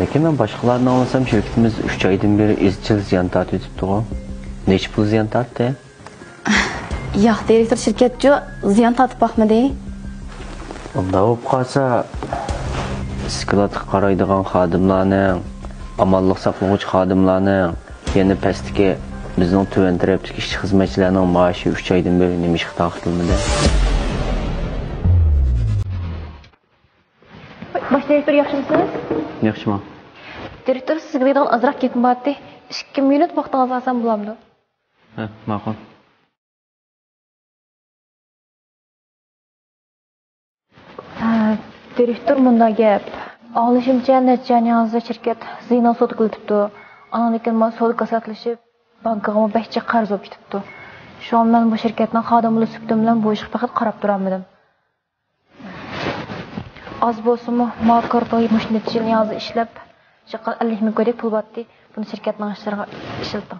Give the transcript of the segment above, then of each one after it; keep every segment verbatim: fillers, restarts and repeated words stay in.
لېكىن مەن باشقىلاردىن ئاڭلىسام، شىركىتىمىز ئۈچ ئايدىن بېرى ئىزچىل زىيان تارتىۋېتىپتىغۇ؟ نەچچە پۇل زىيان تارتتى؟ ياق، دىرېكتور، شىركەتچۇ زىيان تارتىپ باقمىدى. ئۇنداق بولۇپ قالسا، ئىسكىلاتقا قارايدىغان خادىملارنىڭ، ئامانلىق ساقلىغۇچى خادىملارنىڭ، يەنە پەستىكى بىزنىڭ تۆۋەن تەرەپتىكى ئىشچى خىزمەتچىلەرنىڭ مائاشى ئۈچ ئايدىن بېرى نېمىشقا تارقىتىلمىدى؟ باش دىرېكتور، ياخشىمۇسىز؟ ياخشىمەن. دىرېكتور، سىزگە دەيدىغان ئازراق گېپىم بارتى. ئىككى مىنۇت ۋاقتىڭىزنى ئالسام بولامدۇ؟ ھە، ماقۇل. ھە، دىرېكتور، مۇنداق گەپ. ئاڭلىشىمچە، نەچچە يىلدىن شىركەت زىيىنىغا سودا قىلىۋېتىپتۇ. ئاندىن كېيىن مانا سودا كاساتلىشىپ، بانكىغىمۇ بەك جىق قەرز بولۇپ كېتىپتۇ. شۇڭا مەن بۇ شىركەتنىڭ خادىمى بولۇش سۈپىتىم بىلەن بۇ ئىشقا پەقەت قاراپ تۇرالمىدىم. ئاز بولسىمۇ، ماكارتو مۇشۇ نەچچە يىلنى ھازىر ئىشلەپ، چىققان ئەللىك مىڭ كويدەك پۇل بارتى. بۇنى شىركەتنىڭ ئىشلىرىغا ئىشلىتىڭ.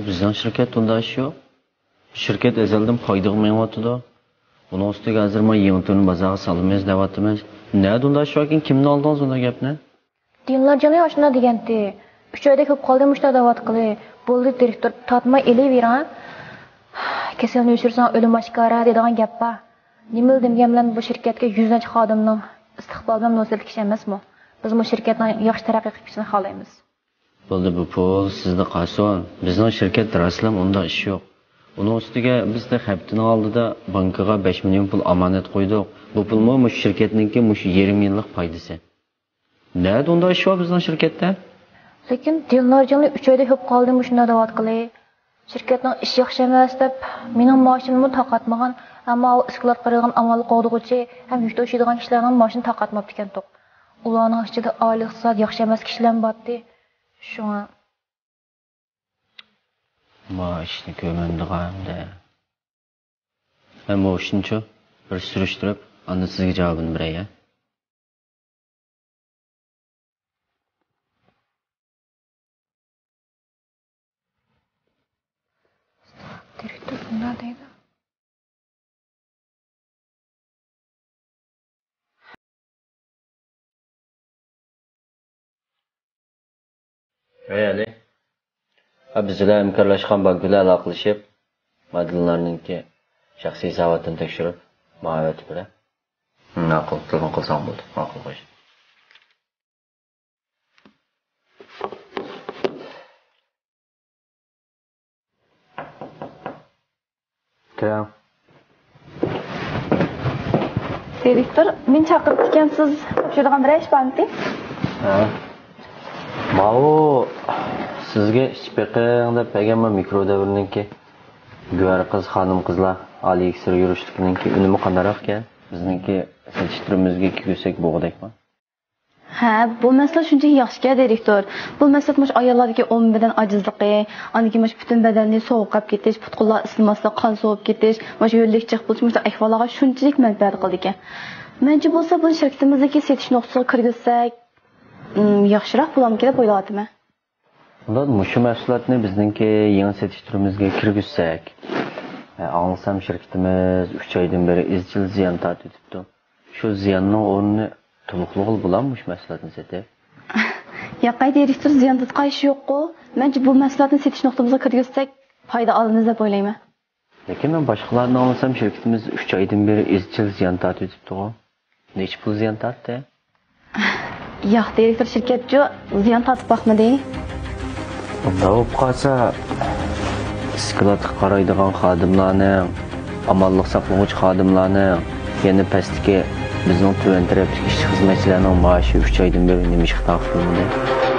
بىزنىڭ شىركەتتە ئۇنداق ئىش يوق. شىركەت ئەزەلدىن پايدىغا مېڭىۋاتىدۇ. ئۇنىڭ ئۈستىگە ھازىر ما يېڭى تۈرنى بازارغا سالىمىز دەۋاتىمىز. نەدە ئۇنداق ئىش باركەن؟ كىمدىن ئالدىڭىز ئۇنداق گەپنى؟ دىلنار جېنى ئاشۇنداق دېگەنتى. ئۈچ ئايدەك بولۇپ قالدى مۇشۇنداق دەۋاتقىلى. بولدى، دىرېكتور، تارتماي ئېلىۋېرىڭ. كېسەلنى ئۆچۈرسەڭ ئۆلۈم ئاشكارا دەيدىغان گەپ بار. نېمىلا دېمىگەن بىلەن بۇ شىركەتكە يۈزلەرچە خادىمنىڭ ئىستىقبالى بىلەن مۇناسىۋەتلىك ئىش ئەمەسمۇ؟ بىزمۇ شىركەتنىڭ ياخشى تەرەققىي قىلىپ كېتىشىنى خالايمىز. بولدى، بۇ پۇل سىزدە قالسۇن. بىزنىڭ شىركەت راستلا ئۇنداق ئىش يوق. ئۇنىڭ ئۈستىگە بىز تېخى ھەپتىنىڭ ئالدىدا بانكىغا بەش مىليون پۇل ئامانەت قويدۇق. بۇ پۇلمۇ مۇشۇ شىركەتنىڭكى مۇشۇ يېرىم يىللىق پايدىسى. نەدە ئۇنداق ئىش بار بىزنىڭ شىركەتتە؟ لېكىن دىلنار جېنى ئۈچ ئايدەك بولۇپ قالدى مۇشۇنداق دەۋاتقىلى. شىركەتنىڭ ئىشى ياخشى ئەمەس دەپ، مېنىڭ مائاشىمنىمۇ تارقاتمىغان، ئەمما ئۇ ئىسكىلاتقا قارايدىغان ئامانلىق قوغدىغۇچى ھەم يۈك توشۇيدىغان كىشىلەرنىڭ مائاشىنى تارقاتماپتىكەنتۇق. ئۇلارنىڭ ئىچىدە ئائىلە ئىقتىسادى ياخشى ئەمەس كىشىلەرمۇ بارتى. شۇڭا. ما ئىشنى كۆرمەمدىغان ئەمدى. مەن بۇ ئىشنىچۇ بىر سۈرۈشتۈرۈپ، ئاندىن سىزگە جاۋابىنى بېرەي، ھە؟ دىرېكتور بۇنداق دەيدۇ. ھەي، ئەلى. ھە، بىز بىلەن ھەمكارلاشقان بانكا بىلەن ئالاقىلىشىپ، مادىللارنىڭكى شەخسىي ھېساباتىنى تەكشۈرۈپ، ماڭا ئەۋەتىپ بېرە. ماقۇل، تېلېفون قىلساڭ بولدى. ماقۇل، خوش. كىرىڭ. دىرېكتور، مېنى چاقىرىپتىكەنسىز، تاپشۇرىدىغان بىرەر ئىش بارمىتى؟ ھە. ماۋۇ سىزگە ئىچىپ بېقىڭ دەپ بەرگەن مۇ مىكرو دەۋرنىڭكى گۆھەر قىز، خانىم قىزلار ئالىي ئىكسىر يۈرۈشلۈكىنىڭكى ئۈنۈمى قانداقراق ئىكەن؟ بىزنىڭكى سېتىش تۈرىمىزگە كىرگۈزسەك بولغۇدەكمۇ؟ ھە، بۇ مەھسۇلات شۇنچىلىك ياخشىكەن، دىرېكتور. بۇ مەھسۇلات مۇشۇ ئاياللاردىكى ئومۇمىي بەدەن ئاجىزلىقى، ئاندىن كېيىن مۇشۇ پۈتۈن بەدەننى سوغۇقلاپ كېتىش، پۇت-قوللار ئىسسىماسلىق، قان سوۋۇپ كېتىش، مۇشۇ ھۆللۈك چىق بولۇش، مۇشۇنداق ئەھۋاللارغا شۇنچىلىك مەنپەئەت قىلىدىكەن. مەنچە بولسا بۇنى شىركىتىمىزدىكى سېتىش نۇقتىسىغا كىرگۈزسەك، ئىم، ياخشىراق بولامدىكىن دەپ ئويلاۋاتىمەن. ئۇنداق مۇشۇ مەھسۇلاتنى بىزنىڭكى يېڭى سېتىش تۈرىمىزگە كىرگۈزسەك، ئاڭلىسام شىركىتىمىز ئۈچ ئايدىن بېرى ئىزچىل زىيان تارتىۋېتىپتۇ. شۇ زىياننىڭ ئورنىنى تولۇقلىغىلى بولامدۇ مۇشۇ مەھسۇلاتنى سېتىپ؟ ياقەي دىرېكتور، زىيان تارتقان ئىش يوققۇ. مەنچە بۇ مەھسۇلاتنى سېتىش نۇقتىمىزغا كىرگۈزسەك، پايدا ئالىمىز دەپ ئويلايمەن. لېكىن مەن باشقىلاردىن ئاڭلىسام، شىركىتىمىز ئۈچ ئايدىن بېرى ئىزچىل زىيان تارتىۋېتىپتىغۇ؟ نەچچە پۇل زىيان تارتتى؟ ياق، دىرېكتور، شىركەتچۇ زىيان تارتىپ باقمىدى. ئۇنداق بولۇپ قالسا، ئىسكىلاتقا قارايدىغان خادىملارنىڭ، ئامانلىق ساقلىغۇچى خادىملارنىڭ، يەنە پەستىكى بىزنىڭ تۆۋەن تەرەپتىكى ئىشچى خىزمەتچىلەرنىڭ مائاشى ئۈچ ئايدىن بېرى نېمىشقا تارقىتىلمىدى؟